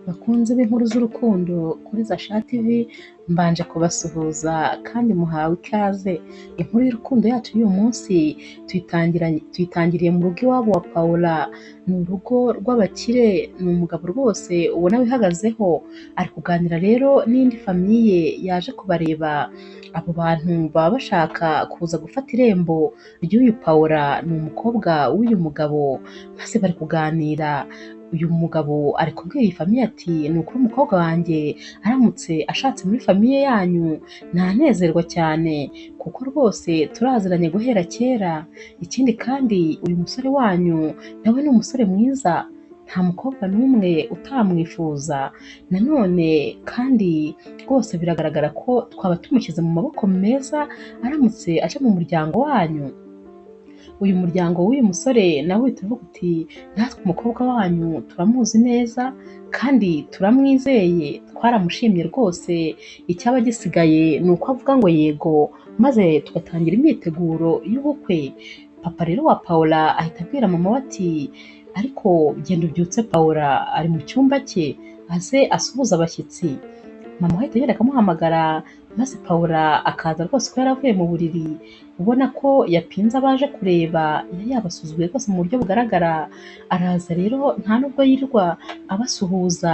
Bakunzi b'inkuru z'urukundo kuri Zasha TV, mbanje kubasuhuza kandi muhawe ikaze. Inkuru y'urukundo yacu y'uyu munsi tuyitangiriye mu rugo iwabo wa Paula. Ni urugo rw'abakire, ni umugabo rwose ubona wihagazeho, ari kuganira rero n'indi famiye yaje kubareba. Abo bantu baba bashaka kuza gufata irembo ry'uyu Paula, ni umukobwa w'uyu mugabo, maze bari kuganira. Uyu mugabo ari kubwira iyi famiye ati ni ukuri umukobwa wanjye aramutse ashatse muri famiye yanyu nanezerwa cyane kuko rwose turaziranye guhera kera. Ikindi kandi uyu musore wanyu nawe ni umusore mwiza, nta mukobwa n'umwe utamwifuza. Nanone kandi rwose biragaragara ko twaba tumushyize mu maboko meza aramutse aje mu muryango wanyu. Uyu muryango w'uyu musore nawe uhita uvuga uti natwe umukobwa wanyu turamuzi neza kandi turamwizeye, twaramushimye rwose, icyaba gisigaye ni uko avuga ngo yego, maze tugatangira imyiteguro y'ubukwe. Papa rero wa Paula ahita abwira mama we ati ariko genda ubyutse Paula ari mu cyumba cye aze asuhuze abashyitsi. Mama we ahita agenda akamuhamagara, maze Paula akaza rwose ko yari avuye mu buriri, ubona ko yapinze abaje kureba, yari yabasuzuguye rwose mu buryo bugaragara. Araza rero nta nubwo yirirwa abasuhuza,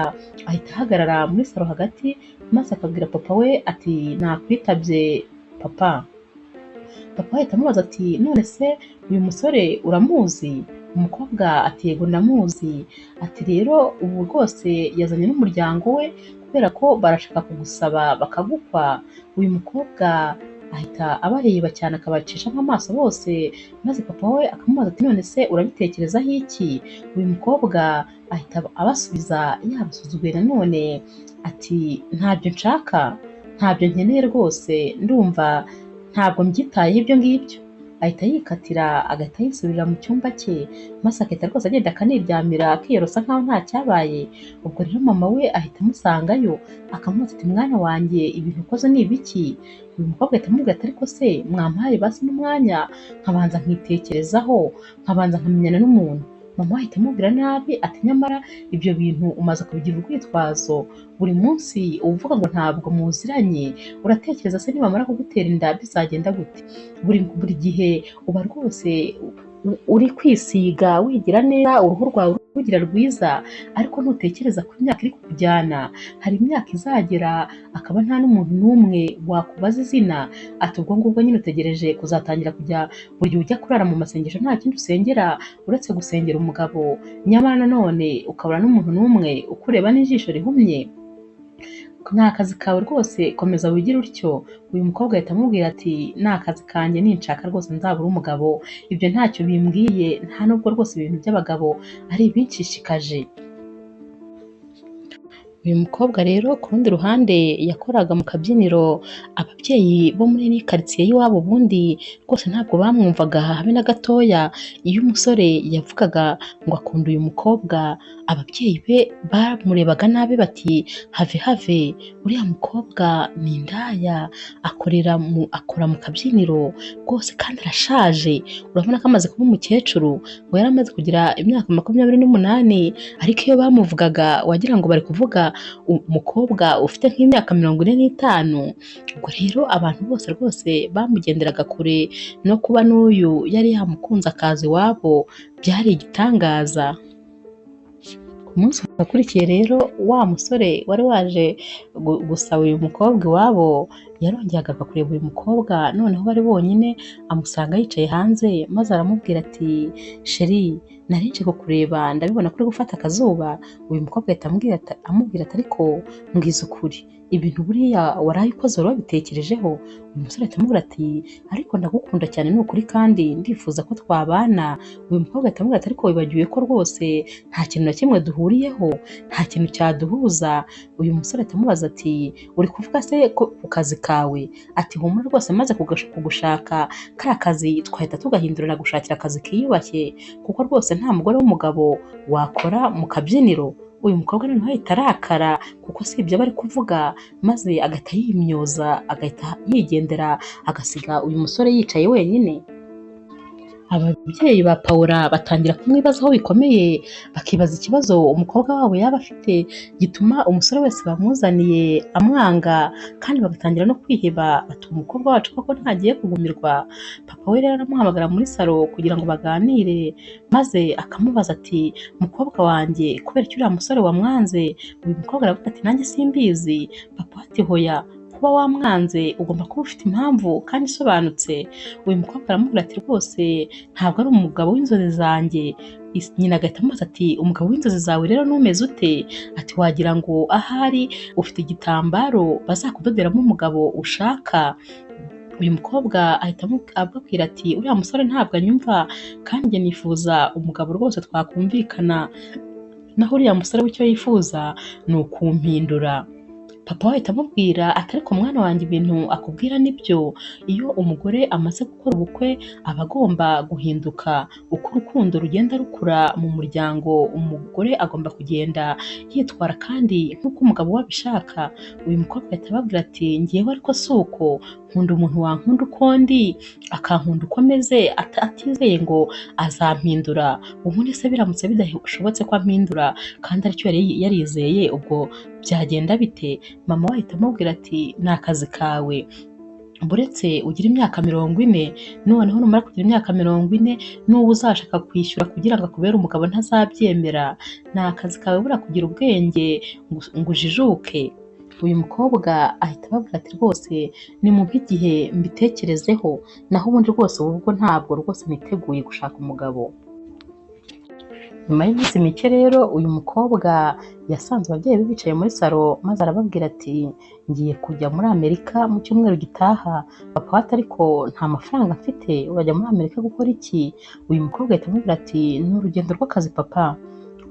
ahita ahagarara muri salo hagati, maze akabwira papa we ati nakwitabye papa. Papa we ahita amubaza ati none se uyu musore uramuzi? Umukobwa ati yego ndamuzi. Ati rero ubu rwose yazanye n'umuryango we kubera ko barashaka kugusaba bakagukwa. Uyu mukobwa ahita abareba cyane akabacishamo amaso bose, maze papa we akamubaza ati none se urabitekerezaho iki? Uyu mukobwa ahita abasubiza yabasuzuguye nanone ati ntabyo nshaka, ntabyo nkeneye rwose, ndumva ntabwo mbyitayeho ibyo ngibyo. Ahita yikatira agahita yisubirira mu cyumba cye, maze agahita rwose agenda akaniryamira akiyorosa nkaho nta cyabaye. Ubwo rero mama we ahita amusangayo akamubaza ati mwana wanjye ibintu ukoze ni ibiki? Uyu mukobwa ahita amubwira ati ariko se mwampaye basi n'umwanya nkabanza nkitekerezaho, nkabanza nkamenyana n'umuntu. Mama we ahita amubwira nabi ati nyamara ibyo bintu umaze kubigira urwitwazo, buri munsi uba uvuga ngo ntabwo muziranye, uratekereza se nibamara kugutera inda bizagenda gute? Buri gihe uba rwose uri kwisiga wigira neza, uruhu rwawe rugira rwiza, ariko ntutekereza ko imyaka iri kukujyana, hari imyaka izagera akaba nta n'umuntu n'umwe wakubaza izina. Ati ubwo ngubwo nyine utegereje kuzatangira kujya buri gihe ujya kurara mu masengesho nta kindi usengera uretse gusengera umugabo, nyamara nanone ukabura n'umuntu n'umwe ukureba n'ijisho rihumye. Ni akazi kawe rwose komeza wigire utyo. Uyu mukobwa ahita amubwira ati ni akazi kanjye, ninshaka rwose nzabura umugabo, ibyo ntacyo bimbwiye, nta nubwo rwose ibintu by'abagabo ari ibinshishikaje. Uyu mukobwa rero ku rundi ruhande yakoraga mu kabyiniro, ababyeyi bo muri iyi karitsiye y'iwabo ubundi rwose ntabwo bamwumvaga habe na gatoya. Iyo umusore yavugaga ngo akunda uyu mukobwa, ababyeyi be bamurebaga nabi bati have have, uriya mukobwa ni indaya, akora mu kabyiniro rwose kandi arashaje, urabona ko amaze kuba umukecuru, ngo yari amaze kugira imyaka 28, ariko iyo bamuvugaga wagira ngo bari kuvuga umukobwa ufite nk'imyaka 45. Ubwo rero abantu bose rwose bamugenderaga kure, no kuba n'uyu yari yamukunze akaza iwabo byari igitangaza. Ku munsi wakurikiye rero wa musore wari waje gusaba uyu mukobwa iwabo yarongeye agaruka kureba uyu mukobwa, noneho bari bonyine, amusanga yicaye hanze, maze aramubwira ati sheri nari nje kukureba ndabibona ko uri gufata akazuba. Uyu mukobwa ahita amubwira ati ariko mbwiza ukuri, ibintu buriya waraye ukoze wari wabitekerejeho? Uyu musore ahita amubwira ati ariko ndagukunda cyane ni ukuri kandi ndifuza ko twabana. Uyu mukobwa ahita amubwira ati ariko wibagiwe ko rwose nta kintu na kimwe duhuriyeho, nta kintu cyaduhuza. Uyu musore ahita amubaza ati uri kuvuga se ko ku kazi kawe? Ati humura rwose maze kugushaka kariya kazi twahita tugahindura nagushakira akazi kiyubashye, kuko rwose nta mugore w'umugabo wakora mu kabyiniro. Uyu mukobwa noneho ahita arakara kuko si ibyo bari kuvuga, maze agahita yimyoza agahita yigendera agasiga uyu musore yicaye wenyine. Ababyeyi ba Paula batangira kumwibazaho bikomeye, bakibaza ikibazo umukobwa wabo yaba afite gituma umusore wese bamuzaniye amwanga, kandi bagatangira no kwiheba bati umukobwa wacu koko ntagiye kugumirwa. Papa we rero aramuhamagara muri salo kugira ngo baganire, maze akamubaza ati mukobwa wanjye kubera iki uriya musore wamwanze? Uyu mukobwa aravuga ati nanjye simbizi. Papa we ati hoya, kuba wamwanze ugomba kuba ufite impamvu kandi isobanutse. Uyu mukobwa aramubwira ati rwose ntabwo ari umugabo w'inzozi zanjye. Nyina agahita amubaza ati umugabo w'inzozi zawe rero numeze ute? Ati wagira ngo ahari ufite igitambaro bazakudoderamo umugabo ushaka. Uyu mukobwa ahita ababwira ati uriya musore ntabwo anyumva kandi njye nifuza umugabo rwose twakumvikana, naho uriya musore we icyo yifuza ni ukumpindura. Papa we ahita amubwira ati ariko mwana wanjye ibintu akubwira nibyo, iyo umugore amaze gukora ubukwe aba agomba guhinduka, uko urukundo rugenda rukura mu muryango umugore agomba kugenda yitwara kandi nk'uko umugabo we abishaka. Uyu mukobwa ahita ababwira ati njyewe ariko si uko, nkunda umuntu wankunda uko ndi, akankunda uko meze, atizeye ngo azampindura. Ubundi se biramutse bidashobotse ko ampindura kandi aricyo yari yarizeye, ubwo byagenda bite? Mama we ahita amubwira ati ni akazi kawe, buretse ugira imyaka 40, noneho numara kugira imyaka 40 n'uwo uzashaka kwishyura kugira ngo akubere umugabo ntazabyemera, ni akazi kawe buriya kugira ubwenge ngo ujijuke. Uyu mukobwa ahita ababwira ati rwose nimumpe igihe mbitekerezeho, naho ubundi rwose ubu bwo ntabwo rwose niteguye gushaka umugabo. Nyuma y'iminsi mike rero uyu mukobwa yasanze ababyeyi be bicaye muri salo, maze arababwira ati ngiye kujya muri Amerika mu cyumweru gitaha. Papa we ati ariko nta mafaranga mfite, urajya muri Amerika gukora iki? Uyu mukobwa ahita amubwira ati ni urugendo rw'akazi papa.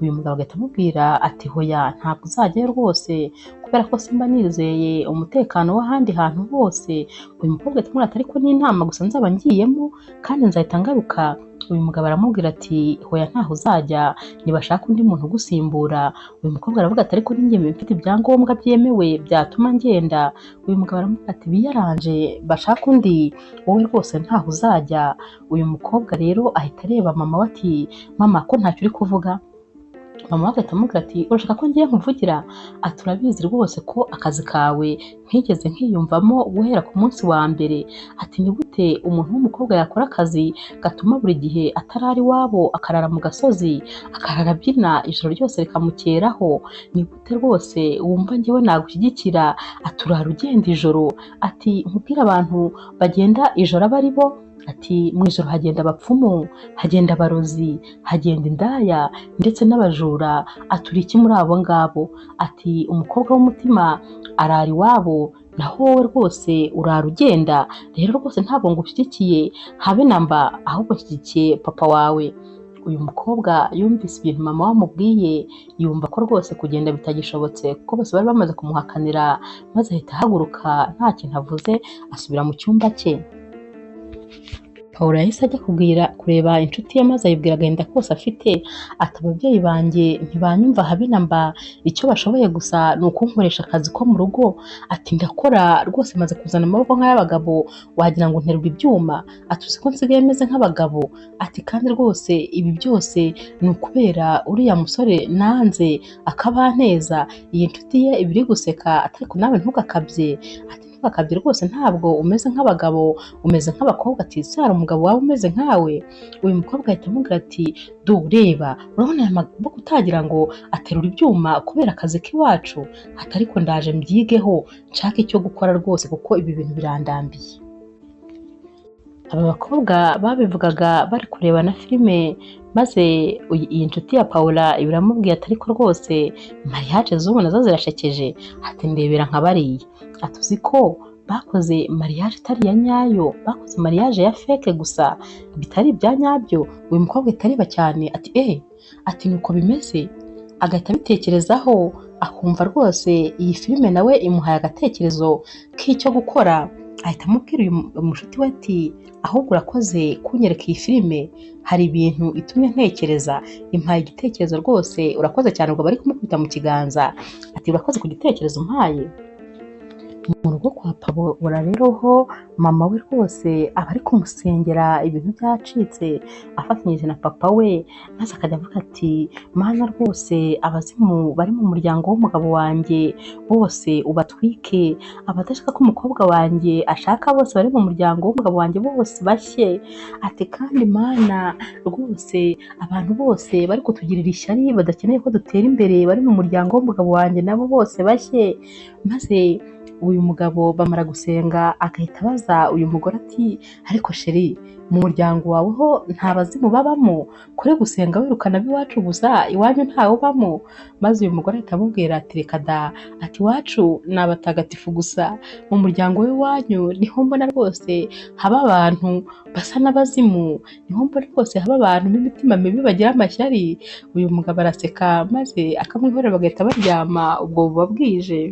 Uyu mugabo agahita amubwira ati hoya ntabwo uzajyayo rwose kubera ko simba nizeye umutekano w'ahandi hantu hose. Uyu mukobwa ahita amubwira ati ariko ni inama gusa nzaba ngiyemo kandi nzahita ngaruka. Uyu mugabo aramubwira ati hoya ntaho uzajya, nibashaka undi muntu ugusimbura. Uyu mukobwa aravuga ati ariko ninjye mfite ibyangombwa byemewe byatuma ngenda. Uyu mugabo aramubwira ati biyaranje bashaka undi, wowe rwose ntaho uzajya. Uyu mukobwa rero ahita areba mama we ati mama ko ntacyo uri kuvuga? Mama we agahita amubwira ati urashaka ko ngiye nkuvugira? Ati urabizi rwose ko akazi kawe ntigeze nkiyumvamo guhera ku munsi wa mbere. Ati ni gute umuntu w'umukobwa yakora akazi gatuma buri gihe atarara iwabo akarara mu gasozi, akarara abyina ijoro ryose rikamukeraho? Ni gute rwose wumva njyewe nagushyigikira? Ati urara ugenda ijoro. Ati nkubwire abantu bagenda ijoro abo ari bo? Ati mu ijoro hagenda abapfumu, hagenda abarozi, hagenda indaya ndetse n'abajura. Ati uri iki muri abo ngabo? Ati umukobwa w'umutima arara iwabo, naho wowe rwose urara ugenda. Rero rwose ntabwo ngushyigikiye habe na mba, ahubwo nshyigikiye papa wawe. Uyu mukobwa yumvise ibintu mama we amubwiye, yumva ko rwose kugenda bitagishobotse kuko bose bari bamaze kumuhakanira, maze ahita ahaguruka nta kintu avuze asubira mu cyumba cye. Paula yahise ajya kureba inshuti ye maze ayibwira agahinda kose afite, ati ababyeyi banjye ntibanyumva habe na mba, icyo bashoboye gusa ni ukunkoresha akazi ko mu rugo. Ati ndakora rwose maze kuzana amaboko nk'ay'abagabo, wagira ngo nterura ibyuma. Ati uzi ko nsigaye meze nk'abagabo. Ati kandi rwose ibi byose ni ukubera uriya musore nanze akabanteza. Iyi nshuti ye iba iri guseka, ati ariko nawe ntugakabye. Ati ntugakabye rwose ntabwo umeze nk'abagabo, umeze nk'abakobwa. Ati ese hari umugabo waba umeze nkawe? Uyu mukobwa ahita amubwira ati du reba, urabona aya maboko utagira ngo aterura ibyuma kubera akazi k'iwacu? Ati ariko ndaje mbyigeho nshake icyo gukora rwose kuko ibi bintu birandambiye. Aba bakobwa babivugaga bari kureba na filime, maze iyi nshuti ya Paula iramubwiye ati ariko rwose mariage z'ubu nazo zirashekeje. Ati ndebera nka bariya. Ati uzi ko bakoze mariage itari iya nyayo, bakoze mariage ya fake gusa bitari ibya nyabyo. Uyu mukobwa ahita areba cyane ati ati nuko bimeze. Agahita abitekerezaho akumva rwose iyi filime nawe imuhaye agatekerezo k'icyo gukora. Ahita amubwira uyu mushuti we ati ahubwo urakoze kunyereka iyi filime, hari ibintu itumye ntekereza, impaye igitekerezo rwose, urakoze cyane. Ubwo bari kumukubita mu kiganza ati urakoze ku gitekerezo umpaye. Mu rugo kwa Paola rero ho mama we rwose aba ari kumusengera ibintu byacitse afatanyije na papa we, maze akajya avuga ati mana rwose abazimu bari mu muryango w'umugabo wanjye bose ubatwike, abadashaka ko umukobwa wanjye ashaka bose bari mu muryango w'umugabo wanjye bose bashye, ati kandi mana rwose abantu bose bari kutugirira ishyari badakeneye ko dutera imbere bari mu muryango w'umugabo wanjye nabo bose bashye. Maze uyu mugabo bamara gusenga agahita abaza uyu mugore ati ariko sheri mu muryango wawe ho nta bazimu babamo, kure gusenga wirukana ab'iwacu gusa iwanyu ntawe ubamo? Maze uyu mugore ahita amubwira ati reka da, ati iwacu ni abatagatifu gusa, mu muryango w'iwanyu niho mbona rwose haba abantu basa n'abazimu, niho mbona rwose haba abantu b'imitima mibi bagira amashyari. Uyu mugabo araseka maze akamwihorera bagahita baryama, ubwo buba bwije.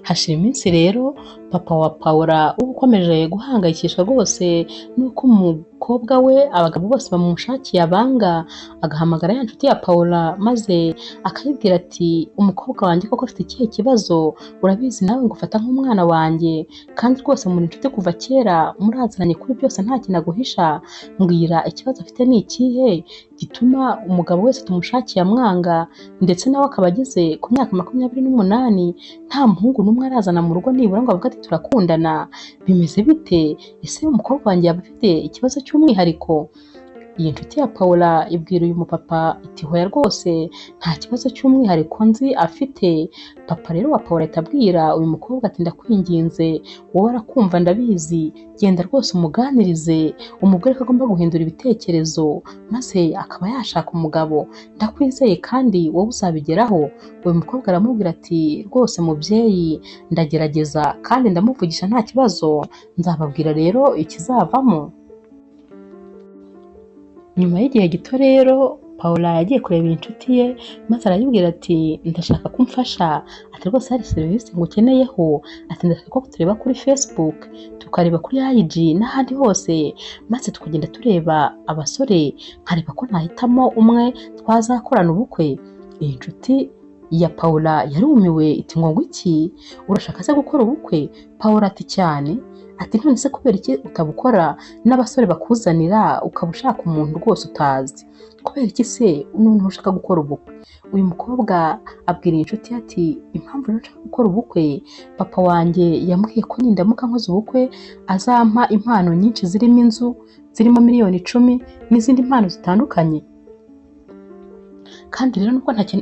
Hashira iminsi rero papa wa Paola uba ukomeje guhangayikishwa rwose n'uko umukobwa we abagabo bose bamushakiye abanga, agahamagara ya nshuti ya Paola maze akayibwira ati umukobwa wanjye koko afite ikihe kibazo, urabizi nawe ngufata nk'umwana wanjye kandi rwose muri inshuti kuva kera, muraziranye kuri byose nta kintu aguhisha, mbwira ikibazo afite ni ikihe gituma umugabo wese tumushakiye amwanga, ndetse nawe akaba ageze ku myaka 28 nta muhungu n'umwe arazana mu rugo nibura ngo avuge ati turakundana, bimeze bite? Ese umukobwa wanjye yaba afite ikibazo cy'umwihariko? Iyi nshuti ya Paola ibwira uyu mupapa iti hoya rwose nta kibazo cy'umwihariko nzi afite. Papa rero wa Paola ahita abwira uyu mukobwa ati ndakwinginze wowe arakumva ndabizi, genda rwose umuganirize umubwire ko agomba guhindura ibitekerezo maze akaba yashaka umugabo, ndakwizeye kandi wowe uzabigeraho. Uyu mukobwa aramubwira ati rwose mubyeyi ndagerageza kandi ndamuvugisha nta kibazo, nzababwira rero ikizavamo. Nyuma y'igihe gito rero Paola yagiye kureba inshuti ye maze arayibwira ati ndashaka ko umfasha, ati rwose hari serivisi ngukeneyeho, ati ndashaka ko tureba kuri Facebook tukareba kuri IG n'ahandi hose, maze tukagenda tureba abasore nkareba ko nahitamo umwe twazakorana ubukwe. Iyi nshuti ya Paola yarumiwe iti ngo iki, urashaka se gukora ubukwe? Paola ati cyane, ati none se kubera iki utabukora n'abasore bakuzanira ukaba ushaka umuntu rwose utazi, kubera iki se noneho ushaka gukora ubukwe? Uyu mukobwa abwira iyi nshuti ati impamvu rero nshaka gukora ubukwe, papa wanjye yambwiye ko nindamuka nkoze ubukwe azampa impano nyinshi zirimo inzu, zirimo miliyoni 10 n'izindi mpano zitandukanye, kandi rero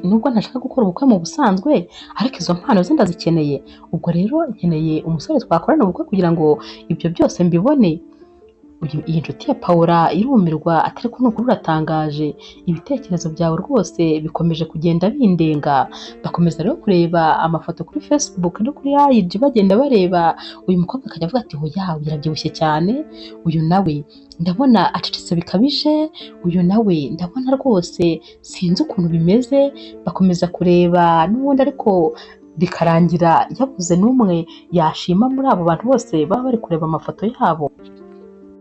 nubwo ntashaka gukora ubukwe mu busanzwe ariko izo mpano ze ndazikeneye, ubwo rero nkeneye umusore twakorana ubukwe kugira ngo ibyo byose mbibone. Iyi nshuti ya Paola irumirwa atari ko nukuri uratangaje, ibitekerezo byawe rwose bikomeje kugenda bindenga. Bakomeza rero kureba amafoto kuri Facebook no kuri IG bagenda bareba, uyu mukobwa akajya avuga ati hoya yarabyibushye cyane, uyu nawe ndabona acecetse bikabije, uyu nawe ndabona rwose sinzi ukuntu bimeze. Bakomeza kureba n'ubundi ariko bikarangira yabuze n'umwe yashima muri abo bantu bose baba bari kureba amafoto yabo.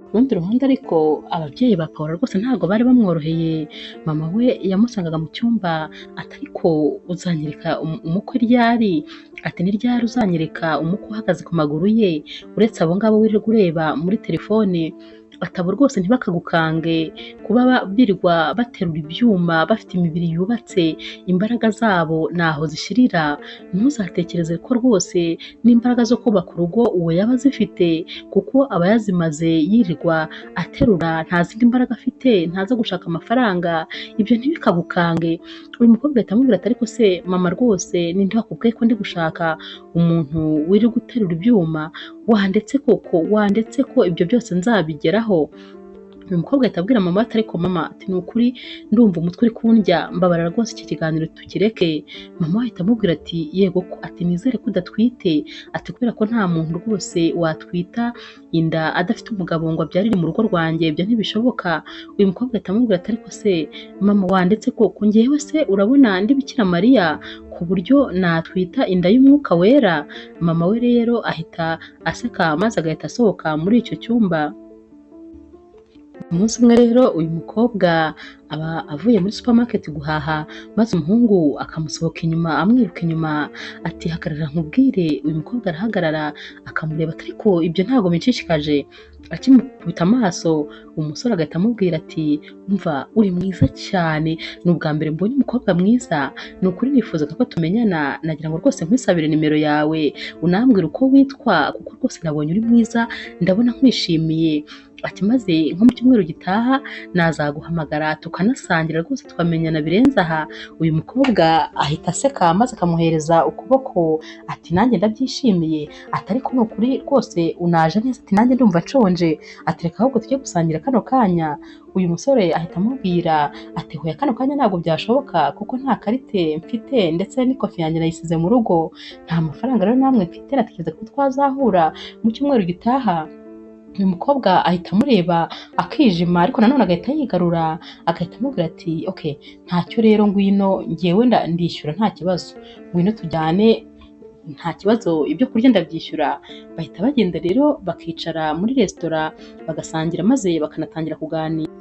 Ku rundi ruhande ariko ababyeyi ba Paola rwose ntabwo bari bamworoheye, mama we yamusangaga mu cyumba ati ariko uzanyereka umukwe ryari? Ati ni ryari uzanyereka umukwe uhagaze ku maguru ye, uretse abo ngabo wirirwa ureba muri telefone? Atabo rwose ntibakagukange kuba birirwa baterura ibyuma bafite imibiri yubatse, imbaraga zabo ntaho zishirira, ntuzatekereze ko rwose n'imbaraga zo kubaka urugo uwo yaba azifite, kuko aba yazimaze yirirwa aterura, nta zindi mbaraga afite, ntazo gushaka amafaranga, ibyo ntibikagukange. Uyu mukobwa ahita amubwira ati ariko se mama rwose ninde wakubwiye ko ndi gushaka umuntu wirirwa uterura ibyuma, wandetse koko, wandetse ko ibyo byose nzabigeraho. Uyu mukobwa ahita abwira mama ati ariko mama, ati ni ukuri ndumva umutwe uri kundya, mbabarira rwose iki kiganiro tukireke. Mama ahita amubwira ati yego ko, ati nizere ko udatwite, ati kubera ko nta muntu rwose watwita inda adafite umugabo ngo abyarire mu rugo rwanjye, ibyo ntibishoboka. Uyu mukobwa ahita amubwira ati ariko se mama wandetse koko, njyewe se urabona ndi Bikira Mariya ku buryo natwita inda y'umwuka wera? Mama we rero ahita aseka maze agahita asohoka muri icyo cyumba. Umunsi umwe rero uyu mukobwa aba avuye muri supermarket guhaha, maze umuhungu akamusohoka inyuma amwiruka inyuma ati hagarara nkubwire. Uyu mukobwa arahagarara akamureba ati ariko ibyo ntabwo binshishikaje. Akimukubita amaso umusore agahita amubwira ati umva uri mwiza cyane, ni ubwa mbere mbonye umukobwa mwiza, ni ukuri nifuzaga ko tumenyana, nagira ngo rwose nkwisabire nimero yawe unambwire uko witwa kuko rwose nabonye uri mwiza, ndabona nkwishimiye. Ati maze nko mu cyumweru gitaha nazaguhamagara tukanasangira rwose tukamenyana birenze aha. Uyu mukobwa ahita aseka maze akamuhereza ukuboko ati nanjye ndabyishimiye, ati ariko ni ukuri rwose unaje neza, ati nanjye ndumva nshonje, ati reka ahubwo tujye gusangira kano kanya. Uyu musore ahita amubwira ati hoya kano kanya ntabwo byashoboka kuko nta karite mfite ndetse n'ikofi yanjye nayisize mu rugo, nta mafaranga rero namwe mfite, natekereza ko twazahura mu cyumweru gitaha. Uyu mukobwa ahita amureba akijima, ariko nanone agahita yigarura agahita amubwira ati okay ntacyo rero ngwino njyewe ndishyura nta kibazo, ngwino tujyane nta kibazo, ibyo kurya ndabyishyura. Bahita bagenda rero bakicara muri resitora bagasangira maze bakanatangira kuganira.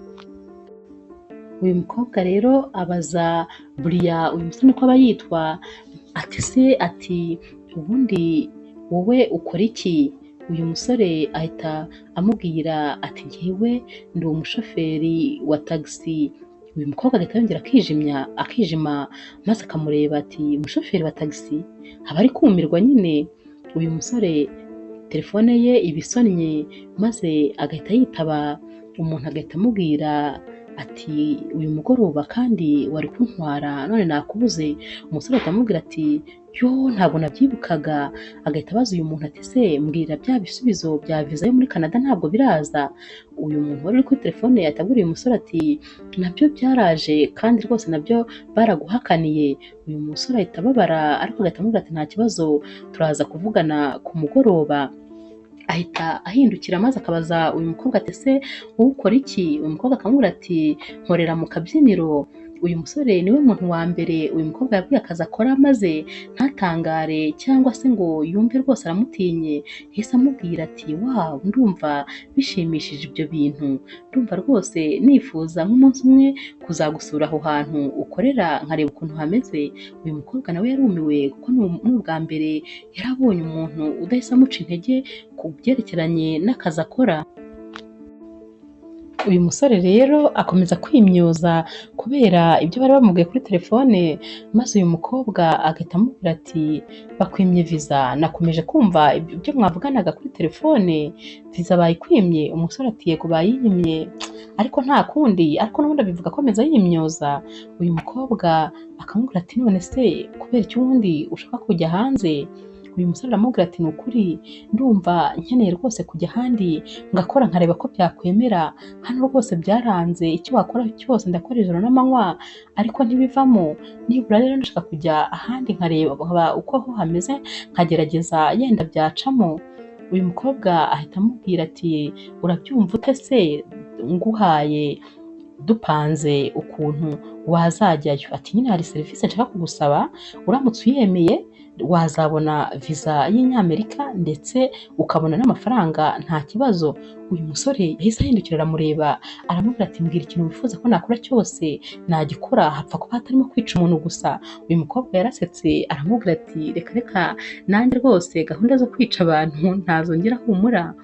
Uyu mukobwa rero abaza buriya uyu musore niko aba yitwa, ati se ati ubundi wowe ukora iki? Uyu musore ahita amubwira ati njyewe ndi umushoferi wa tagisi. Uyu mukobwa agahita yongera akijimya akijima maze akamureba ati umushoferi wa tagisi? Aba ari kumirwa nyine. Uyu musore telefone ye iba isonnye maze agahita yitaba umuntu agahita amubwira ati uyu mugoroba kandi wari kuntwara none nakubuze. Umusore ahita amubwira ati yo ntabwo nabyibukaga. Agahita abaza uyu muntu ati se mbwira bya bisubizo bya viza yo muri Canada ntabwo biraza? Uyu muntu wari uri kuri telefone ahita abwira uyu musore ati nabyo byaraje kandi rwose nabyo baraguhakaniye. Uyu musore ahita ababara ariko agahita amubwira ati nta kibazo turaza kuvugana ku mugoroba. Ahita ahindukira maze akabaza uyu mukobwa ati ese wowe ukora iki? Uyu mukobwa akamubwira ati nkorera mu kabyiniro. Uyu musore niwe muntu wa mbere uyu mukobwa yabwiye akazi akora maze ntatangare cyangwa se ngo yumve rwose aramutinye. Yahise amubwira ati wawu ndumva bishimishije ibyo bintu, ndumva rwose nifuza nk'umunsi umwe kuzagusura aho hantu ukorera nkareba ukuntu hameze. Uyu mukobwa nawe yarumiwe kuko ni ubwa mbere yari abonye umuntu udahise amuca intege ku byerekeranye n'akazi akora. Uyu musore rero akomeza kwimyoza kubera ibyo bari bamubwiye kuri telefone, maze uyu mukobwa agahita amubwira ati bakwimye viza, nakomeje kumva ibyo mwavuganaga kuri telefone, viza bayikwimye? Umusore ati yego bayinyimye ariko nta kundi, ariko n'ubundi abivuga akomeza yimyoza. Uyu mukobwa akamubwira ati none se kubera iki ubundi ushaka kujya hanze? Uyu musore aramubwira ati ni ukuri ndumva nkeneye rwose kujya ahandi ngakora nkareba ko byakwemera, hano rwose byaranze, icyo wakora cyose ndakora ijoro n'amanywa ariko ntibivamo, nibura rero ndashaka kujya ahandi nkareba uko ho hameze nkagerageza yenda byacamo. Uyu mukobwa ahita amubwira ati urabyumva ute se nguhaye dupanze ukuntu wazajyayo? Ati nyine hari serivisi nshaka kugusaba, uramutse uyemeye wazabona viza y'Inyamerika ndetse ukabona n'amafaranga nta kibazo. Uyu musore yahise ahindukira aramureba aramubwira ati mbwira ikintu wifuza ko nakora cyose nagikora, hapfa kuba hatarimo kwica umuntu gusa. Uyu mukobwa yarasetse aramubwira ati reka reka nanjye rwose gahunda zo kwica abantu ntazo ngira humura.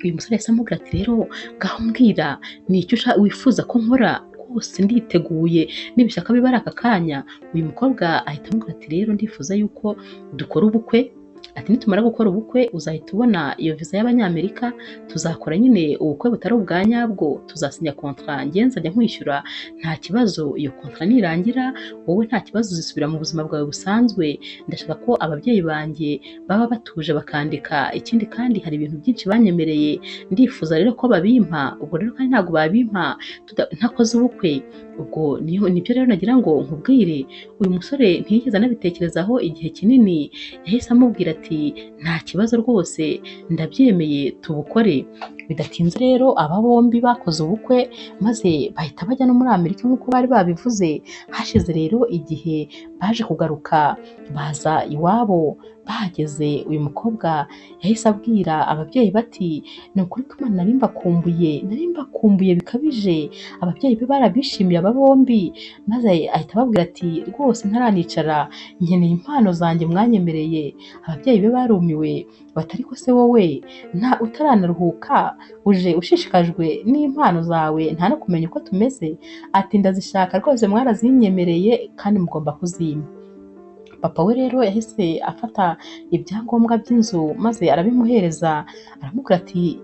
Uyu musore yahise amubwira ati rero ngaho mbwira ni icyo wifuza ko nkora rwose nditeguye, nibishaka biba ari aka kanya. Uyu mukobwa ahita amubwira ati rero ndifuza yuko dukora ubukwe, ati nitumara gukora ubukwe uzahita ubona iyo viza y'Abanyamerika, tuzakora nyine ubukwe butari ubwa nyabwo, tuzasinya kontra njye nzajya nkwishyura nta kibazo, iyo kontra nirangira wowe nta kibazo uzisubira mu buzima bwawe busanzwe, ndashaka ko ababyeyi banjye baba batuje bakandika, ikindi kandi hari ibintu byinshi banyemereye ndifuza rero ko babimpa, ubwo rero kandi ntabwo babimpa ntakoze ubukwe, ubwo nibyo rero nagira ngo nkubwire. Uyu musore ntiyigeze anabitekerezaho igihe kinini, yahise amubwira ati nta kibazo rwose ndabyemeye tubukore. Bidatinze rero aba bombi bakoze ubukwe maze bahita bajya no muri Amerika nk'uko bari babivuze. Hashize rero igihe baje kugaruka baza iwabo. Bahageze uyu mukobwa yahise abwira ababyeyi bati ni ukuri ko Imana nari mbakumbuye, nari mbakumbuye bikabije. Ababyeyi be barabishimiye aba bombi, maze ahita ababwira ati rwose ntaranicara nkeneye impano zanjye mwanyemereye. Ababyeyi be barumiwe bati ariko se wowe nta utaranaruhuka uje ushishikajwe n'impano zawe nta no kumenya uko tumeze? Ati ndazishaka rwose mwarazinyemereye kandi mugomba kuzimpa. Papa we rero yahise afata ibyangombwa by'inzu maze arabimuhereza, aramubwira ati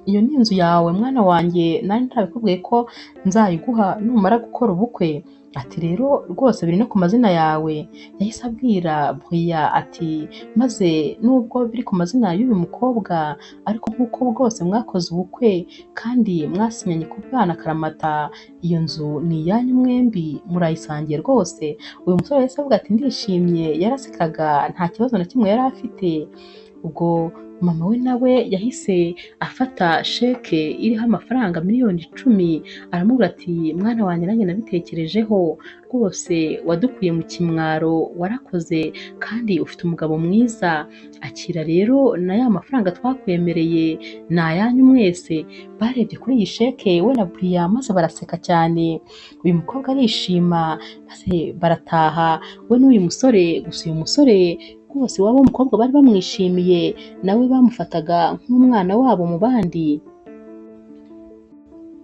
iyo ni inzu yawe mwana wanjye, nari ntabikubwiye ko nzayiguha numara gukora ubukwe. Ati rero rwose biri no ku mazina yawe. Yahise abwira Bria ati maze nubwo biri ku mazina y'uyu mukobwa ariko nk'uko rwose mwakoze ubukwe kandi mwasinyanye ku bwana akaramata, iyo nzu ni iyanyu mwembi murayisangiye rwose. Uyu musore yahise avuga ati ndishimye, yarasekaga nta kibazo na kimwe yari afite. Ubwo mama we nawe yahise afata sheke iriho amafaranga 10,000,000 aramubwira ati mwana wanjye nanjye nabitekerejeho rwose wadukuye mu kimwaro warakoze kandi ufite umugabo mwiza, akira rero na ya mafaranga twakwemereye ni ayanyu mwese. Barebye kuri iyi sheke we na Bria maze baraseka cyane. Uyu mukobwa arishima maze barataha we n'uyu musore. Gusa uyu musore rwose waba umukobwa bari bamwishimiye, nawe bamufataga nk'umwana wabo mu bandi.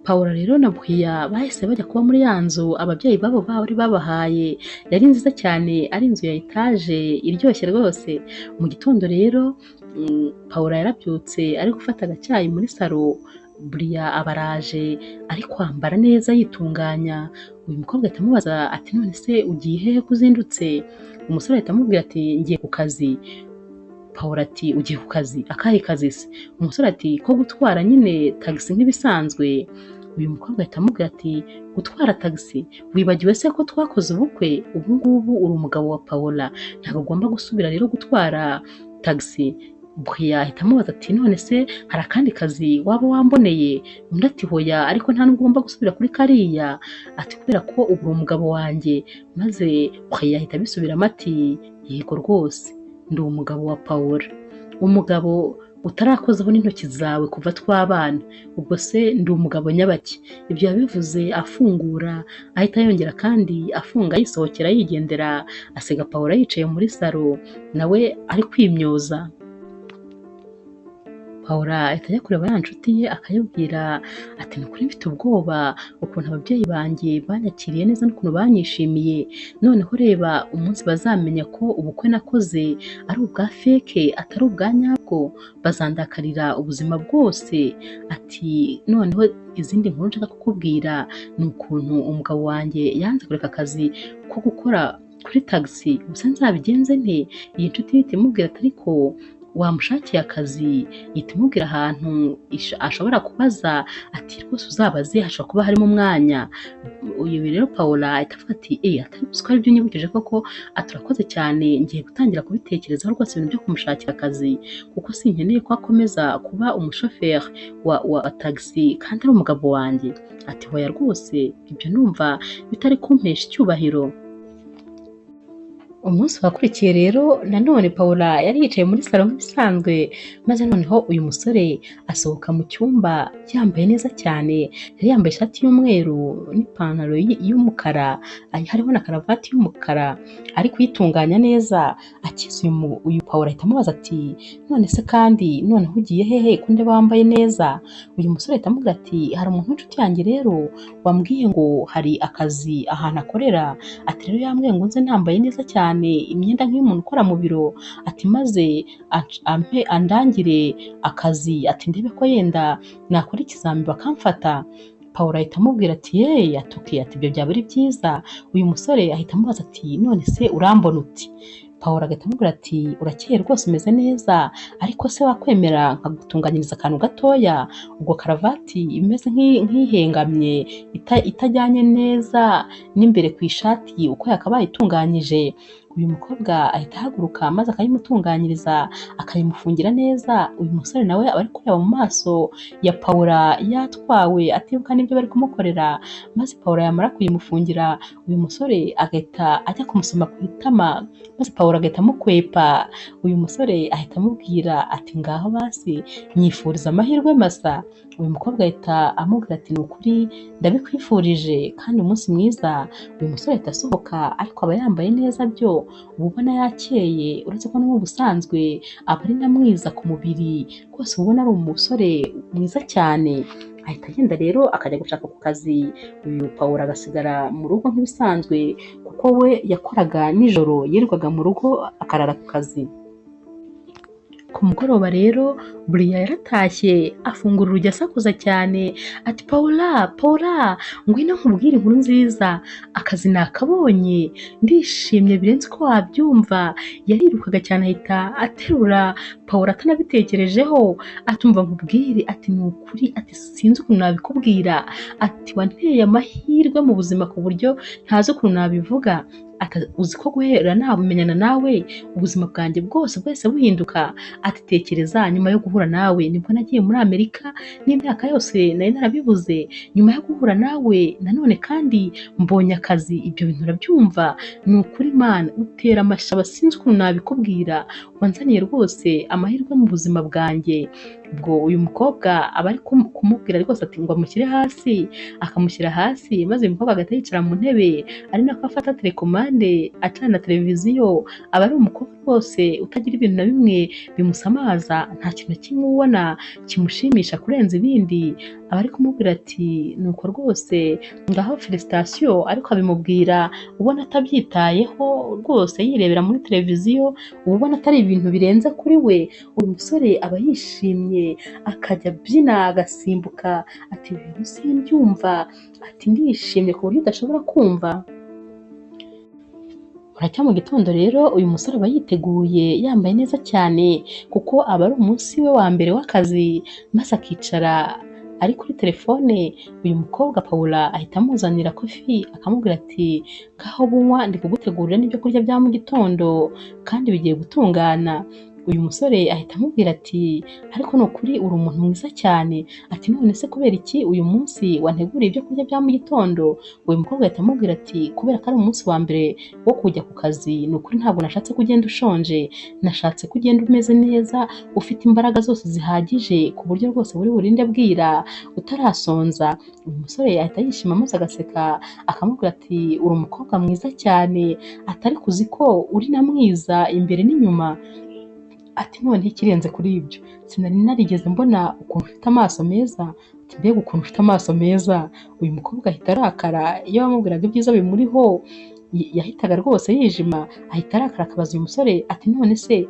Paula rero na Bria bahise bajya kuba muri ya nzu ababyeyi babo bari babahaye. Yari nziza cyane, ari inzu ya etaje iryoshye rwose. Mu gitondo rero Paula yarabyutse ari gufata agacyayi muri salo, Bria abaraje ari kwambara neza yitunganya. Uyu mukobwa ahita amubaza ati none se ugiye hehe ko uzindutse? Umusore ahita amubwira ati ngiye ku kazi. Paula ati ugiye ku kazi? Akahe kazi se? Umusore ati ko gutwara nyine tagisi nk'ibisanzwe. Uyu mukobwa ahita amubwira ati gutwara tagisi? Wibagiwe se ko twakoze ubukwe? Ubu ngubu uri umugabo wa Paula, ntabwo ugomba gusubira rero gutwara tagisi. Bria ahita amubaza ati none se hari akandi kazi waba wamboneye? Undi ati hoya, ariko nta nubwo ugomba gusubira kuri kariya, ati kubera ko ubu uri umugabo wanjye. Maze Bria ahita abisubiramo ati yego rwose ndi umugabo wa Paula, umugabo utarakozaho n'intoki zawe kuva twabana, ubwo se ndi umugabo nyabaki? Ibyo yabivuze afungura ahita yongera kandi afunga yisohokera yigendera, asiga Paula yicaye muri salo nawe ari kwimyoza. Paula ahita ajya kureba ya nshuti ye akayibwira ati ni ukuri mfite ubwoba ukuntu ababyeyi banjye banyakiriye neza n'ukuntu banyishimiye, noneho reba umunsi bazamenya ko ubukwe nakoze ari ubwa feke atari ubwa nyabwo, bazandakarira ubuzima bwose. Ati noneho izindi nkuru nshaka kukubwira ni ukuntu umugabo wanjye yanze kureka akazi ko gukora kuri tagisi, gusa nzabigenze nte? Iyi nshuti ihita imubwira ati ariko wamushakiye akazi, ihita imubwira ahantu ashobora kubaza, ati rwose uzabaze hashobora kuba harimo umwanya. Uyu rero Paula ahita avuga ati atari gusa ko aribyo unyibukije koko, ati urakoze cyane ngiye gutangira kubitekerezaho rwose ibintu byo kumushakira akazi, kuko sinkeneye ko akomeza kuba umushoferi wa tagisi kandi ari umugabo wanjye. Ati hoya rwose ibyo numva bitari kumpesha icyubahiro. Umunsi wakurikiye rero nanone Paula yari yicaye muri salo nk'ibisanzwe, maze noneho uyu musore asohoka mu cyumba yambaye neza cyane, yari yambaye ishati y'umweru n'ipantaro y'umukara, hariho na karavati y'umukara, ari kuyitunganya neza. Akize uyu Paula ahita amubaza ati none se kandi noneho ugiye hehe ko ndeba wambaye neza? Uyu musore ahita amubwira ati hari umuntu w'inshuti yanjye rero wambwiye ngo hari akazi ahantu akorera, ati rero yambwiye ngo nze nambaye neza cyane imyenda nk'iy'umuntu ukora mu biro, ati maze ampe andangire akazi, ati ndebe ko yenda nakora ikizami bakamfata. Paula ahita amubwira ati yeee, ati ati ibyo byaba ari byiza. Uyu musore ahita amubaza ati none se urambona uti? Paula agahita amubwira ati urakeye rwose umeze neza, ariko se wakwemera nkagutunganyiriza akantu gatoya? Ubwo karavati imeze nk'ihengamye itajyanye neza n'imbere ku ishati uko yakabaye itunganyije. Uyu mukobwa ahita ahaguruka maze akayimutunganyiriza, akayimufungira neza. Uyu musore nawe aba ari kureba mu maso ya Paula yatwawe, atibuka n'ibyo bari kumukorera, maze Paula yamara kuyimufungira, uyu musore agahita ajya kumusoma ku itama, maze Paula agahita amukwepa. Uyu musore ahita amubwira ati ngaho basi nyifuriza amahirwe masa. Uyu mukobwa ahita amubwira ati ni ukuri ndabikwifurije kandi umunsi mwiza. Uyu musore ahita asohoka, ariko aba yambaye neza byo, uba ubona yakeye, uretse ko no mu busanzwe aba ari na mwiza ku mubiri, rwose uba ubona ari umusore mwiza cyane. Ahita agenda rero akajya gushaka ku kazi, uyu Paula agasigara mu rugo nk'ibisanzwe, kuko we yakoraga nijoro, yirirwaga mu rugo akarara ku kazi. Ku mugoroba rero Buriya yaratashye, afungura urugi asakuza cyane ati Paula, Paula, ngwino nkubwire inkuru nziza, akazi nakabonye, ndishimye birenze uko wabyumva. Yarirukaga cyane ahita aterura Paula atanabitekerejeho, atumva nkubwire, ati ni ukuri, ati sinzi ukuntu nabikubwira, ati wanteye amahirwe mu buzima ku buryo ntazi ukuntu nabivuga, uzi ko guhera namenyana nawe ubuzima bwanjye bwose bwahise buhinduka, ati tekereza nyuma yo guhura nawe nibwo nagiye muri Amerika n'imyaka yose nari narabibuze, nyuma yo guhura nawe nanone kandi mbonye akazi, ibyo bintu urabyumva, ni ukuri Mana utera amashaba, sinzi ukuntu nabikubwira, wanzaniye rwose amahirwe mu buzima bwanjye. Ubwo uyu mukobwa aba ari kumubwira rwose ati ngo amushyire hasi, akamushyira hasi, maze uyu mukobwa agahita yicara mu ntebe, ari nako afata telekomande acana televiziyo. Aba ari umukobwa rwose utagira ibintu na bimwe bimusamaza, nta kintu na kimwe ubona kimushimisha kurenza ibindi. Aba ari kumubwira ati nuko rwose ngaho felicitation, ariko abimubwira ubona atabyitayeho rwose, yirebera muri televiziyo, uba ubona atari ibintu birenze kuri we. Uyu musore aba yishimye, akajya abyina agasimbuka, ati ibintu simbyumva, ati ndishimye ku buryo udashobora kumva. Buracya mu gitondo rero uyu musore aba yiteguye, yambaye neza cyane, kuko aba ari umunsi we wa mbere w'akazi, maze akicara ari kuri telefone. Uyu mukobwa Paula ahita amuzanira kofi, akamubwira ati ngaho bunywa, ndi kugutegurira n'ibyo kurya bya mu gitondo kandi bigiye gutungana. Uyu musore ahita amubwira ati ariko ni ukuri uri umuntu mwiza cyane, ati none se kubera iki uyu munsi wanteguriye ibyo kurya bya mu gitondo? Uyu mukobwa ahita amubwira ati kubera ko ari umunsi wa mbere wo kujya ku kazi, ni ukuri ntabwo nashatse ko ugenda ushonje, nashatse ko ugenda umeze neza, ufite imbaraga zose zihagije, ku buryo rwose buri burinde bwira utarasonza. Uyu musore ahita yishima maze agaseka, akamubwira ati uri umukobwa mwiza cyane, atari kuzi ko uri na mwiza imbere n'inyuma, ati noneho ikirenze kuri ibyo sinari narigeze mbona ukuntu ufite amaso meza, ati mbega ukuntu ufite amaso meza. Uyu mukobwa ahita arakara, iyo bamubwiraga ibyiza bimuriho yahitaga rwose yijima, ahita arakara akabaza uyu musore ati none se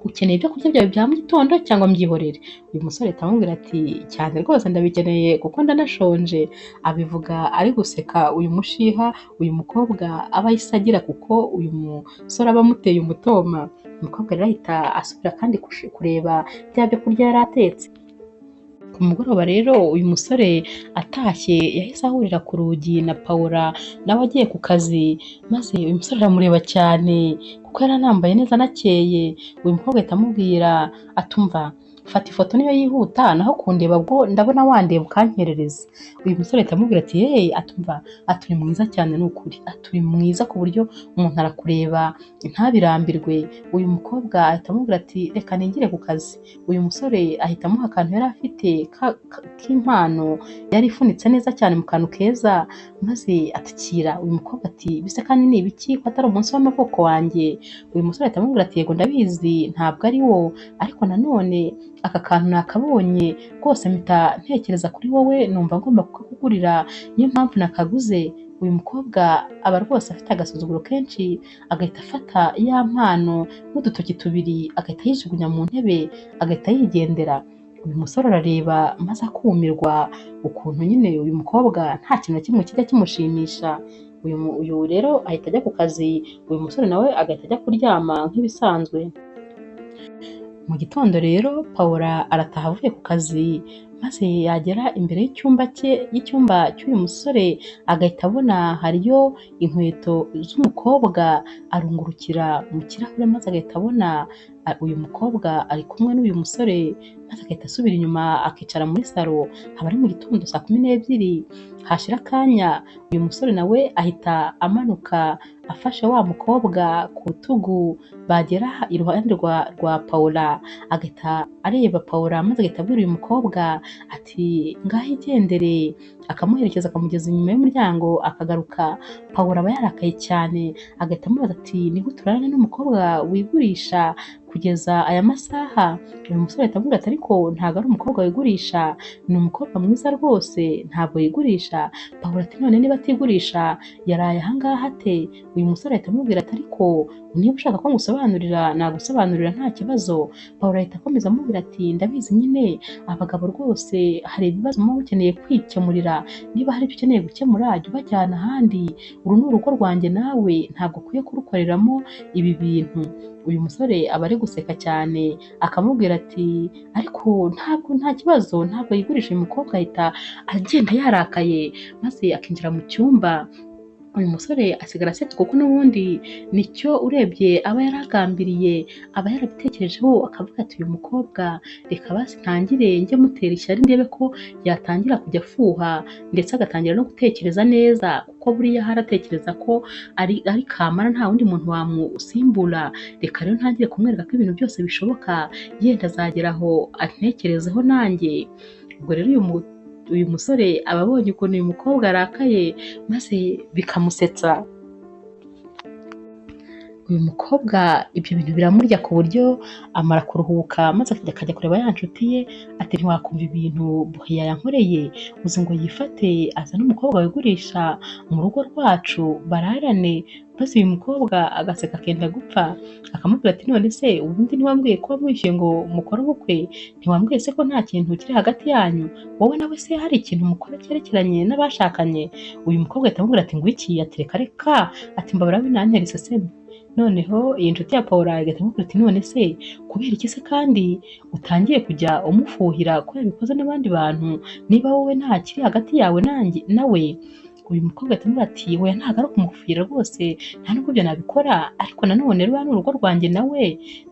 ukeneye ibyo kurya byawe bya mu gitondo cyangwa mbyihorere? Uyu musore ahita amubwira ati cyane rwose ndabikeneye kuko ndanashonje. Abivuga ari guseka uyu mushiha uyu mukobwa aba ahise agira, kuko uyu musore aba amuteye umutoma. Umukobwa rero ahita asubira kandi kureba bya byo kurya yari atetse. Ku mugoroba rero uyu musore atashye yahise ahurira ku rugi na Paula nawe agiye ku kazi, maze uyu musore aramureba cyane kuko yari anambaye neza anakeye. Uyu mukobwa ahita amubwira atumva fata ifoto niyo yihuta, naho kundeba bwo ndabona wandeba ukankerereza. Uyu musore ahita amubwira ati hey, atumva aturi mwiza cyane ni ukuri, aturi mwiza ku buryo umuntu arakureba ntabirambirwe. Uyu mukobwa ahita amubwira ati reka ningire ku kazi. Uyu musore ahita amuha akantu yari afite k'impano yari ifunitse neza cyane mu kantu keza, maze atakira. Uyu mukobwa ati bise kandi ni ibiki ko atari umunsi w'amavuko wanjye? Uyu musore ahita amubwira ati yego ndabizi ntabwo ari wo, ariko nanone aka kantu nakabonye rwose mpita ntekereza kuri wowe, numva ngomba kukakugurira, niyo mpamvu nakaguze. Uyu mukobwa aba rwose afite agasuzuguro kenshi, agahita afata ya mpano n'udutoki tubiri agahita yijugunya mu ntebe agahita yigendera. Uyu musore arareba maze akumirwa ukuntu nyine uyu mukobwa nta kintu na kimwe kijya kimushimisha. Uyu rero ahita ajya ku kazi, uyu musore nawe agahita ajya kuryama nk'ibisanzwe. Mu gitondo rero Paula arataha avuye ku kazi, Maze yagera imbere y'icyumba cye, y'icyumba cy'uyu musore, agahita abona hariyo inkweto z'umukobwa, arungurukira mu kirahure maze agahita abona uyu mukobwa ari kumwe n'uyu musore, maze agahita asubira inyuma akicara muri salo. Haba ari mu gitondo saa 12, hashira akanya uyu musore nawe ahita amanuka afashe wa mukobwa ku rutugu, bagera iruhande rwa Paula agahita areba Paula, maze agahita abwira uyu mukobwa ati ngaho igendere, akamuherekeza akamugeza inyuma y'umuryango akagaruka. Paula aba yarakaye cyane, agahita amubaza ati ni gute urarana n'umukobwa wigurisha kugeza aya masaha? Uyu musore ahita amubwira ati ariko ntabwo ari umukobwa wigurisha, ni umukobwa mwiza rwose, ntabwo yigurisha. Paula ati none niba atigurisha yaraye aha ngaha ate? Uyu musore ahita amubwira ati ariko niba ushaka ko ngusobanurira nagusobanurira nta kibazo. Paula ahita akomeza amubwira ati ndabizi nyine abagabo rwose hari ibibazo muba mukeneye kwikemurira, niba hari ibyo ukeneye gukemura jya ubajyana ahandi, uru ni urugo rwanjye nawe ntabwo ukwiye kurukoreramo ibi bintu. Uyu musore aba ari guseka cyane akamubwira ati ariko ntabwo nta kibazo, ntabwo yigurisha. Uyu mukobwa ahita agenda yarakaye, maze akinjira mu cyumba. Uyu musore asigara aseka kuko n'ubundi nicyo urebye aba yaragambiriye, aba yarabitekerejeho akavuga ati uyu mukobwa reka basi ntangire njye mutera ishyari ndebe ko yatangira kujya afuha, ndetse agatangira no gutekereza neza, kuko buriya haratekereza ko ari kamara nta wundi muntu wamusimbura. Reka rero ntangire kumwereka ko ibintu byose bishoboka, yenda azagera aho antekerezeho nanjye. Ubwo rero uyu musore aba abonye ukuntu uyu mukobwa arakaye, maze bikamusetsa. Uyu mukobwa ibyo bintu biramurya ku buryo amara kuruhuka, maze akajya kureba ya nshuti ye ati ntiwakumva ibintu Buhiya yankoreye, uzi ngo yifate azane umukobwa wigurisha mu rugo rwacu bararane. Maze uyu mukobwa agaseka akenda gupfa, akamubwira ati none se ubundi ntiwambwiye ko wamwishyuye ngo mukore ubukwe? Ntiwambwiye se ko nta kintu kiri hagati yanyu? Wowe nawe se hari ikintu mukora cyerekeranye n'abashakanye? Uyu mukobwa ahita amubwira ati ngwiki, ati reka reka, ati mbabara binantera iseseme. Noneho iyi nshuti ya Paula igahita imubwira ati none se kubera iki se kandi utangiye kujya umufuhira ko yabikoze n'abandi bantu, niba wowe nta kiri hagati yawe nanjye nawe? Uyu mukobwa ahita amubwira ati oya ntabwo ari ukumufuhira rwose, nta nubwo ibyo nabikora, ariko nanone ruriya ni urugo rwanjye nawe,